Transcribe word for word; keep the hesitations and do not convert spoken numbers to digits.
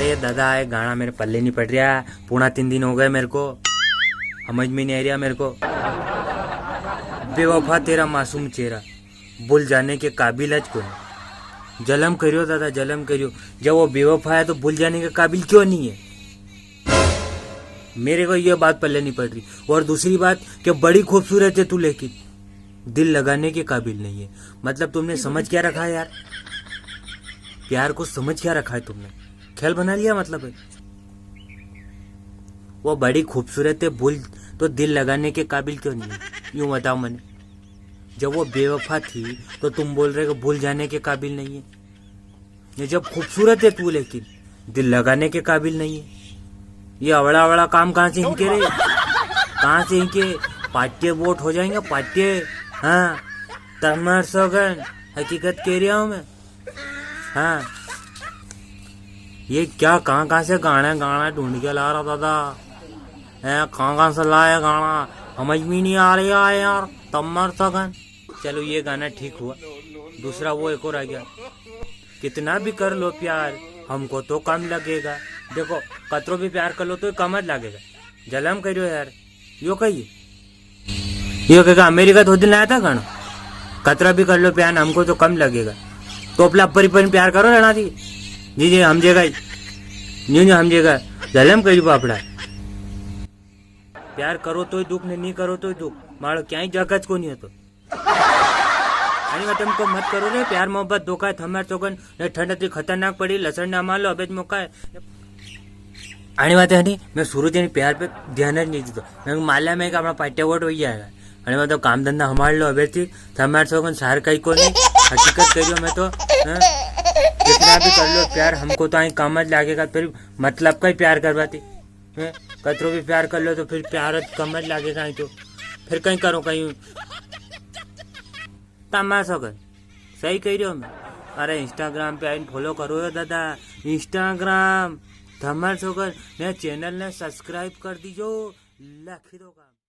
ए दादा, ये गाना मेरे पल्ले नी पड़ रिया। पूरा तीन दिन हो गए मेरे को, समझ में नी आ रिया मेरे को। बेवफा तेरा मासूम चेहरा, भूल जाने के काबिल ज कोनी। जलम करियो दादा, जलम करियो। जब वो बेवफा है तो भूल जाने के काबिल क्यों नहीं है? मेरे को ये बात पल्ले नहीं पड़ रही। और दूसरी बात कि बड़ी खूबसूरत है तू, लेकिन दिल लगाने के काबिल नहीं है। मतलब तुमने समझ क्या रखा है यार? प्यार को समझ क्या रखा है तुमने? खेल बना लिया मतलब है। वो बड़ी खूबसूरत है, भूल, तो दिल लगाने के काबिल क्यों नहीं है? यूं बताओ मने। जब वो बेवफा थी तो तुम बोल रहे हो भूल जाने के काबिल नहीं है। ये जब खूबसूरत है तू, लेकिन दिल लगाने के काबिल नहीं है। ये अवड़ा अवड़ा काम कहाँ से इनके रे? कहाँ से इनके पाट्ये वोट हो जाएंगे, पाट्ये? हाँ, तमार सोगन, हकीकत कह रिया हूँ मैं। हाँ, ये क्या, कहाँ कहाँ से गाना गाना ढूंढ के ला रहा दादा? हैं, कहाँ कहाँ से लाया गाना, समझ में नहीं आ रहा है यार, तमार सोगन। चलो, ये गाना ठीक हुआ। दूसरा वो एक और आ गया, कितना भी कर लो प्यार, हमको तो कम लगेगा। देखो, कतरो भी प्यार कर लो तो कम ज लगेगा। जलम करियो यार, यो कही, यो कहेगा, अमेरिका तो दिन आया था गाना, कतरा भी कर लो प्यार, हमको तो कम लगेगा। तो अपना अपरी परी प्यार करो रहना थी। जी जी, हम जेगा, न्यू न्यू हम जेगा। जलम करियो बापड़ा। प्यार करो तो ही दुख, ने नहीं करो तो ही दुख। मारो क्या ही जगत को नहीं हो तो। अरे मैं तुमको मत करो रे, प्यार मोहब्बत धोखा है, थमार सोगन, ने ठंड इतनी खतरनाक पड़ी, लसण ना मार लो, अबे मौका है। अरे बात है, मैं शुरू से प्यार पे ध्यान ही नहीं देता। मैं माला में का अपना पाट्या वोट हो जाएगा। अरे मैं तो काम धंधा हमार लो, अबे थी थमार सोगन सार का ही को नहीं, हकीकत करियो मैं तो, हाँ? कितना भी कर लो प्यार, हमको तो आई काम ज लागेगा, फिर मतलब का ही प्यार करवाती। हैं? कतरो भी प्यार कर लो तो फिर प्यार कम ज लागेगा ही तो। फिर कहीं करो कहीं। तमार सोगन, सही कह रहे हो मैं। अरे Instagram पे आइन follow करो यो दादा, Instagram। तमार सोगन, ने channel ने subscribe कर दीजो। लखी दो काम।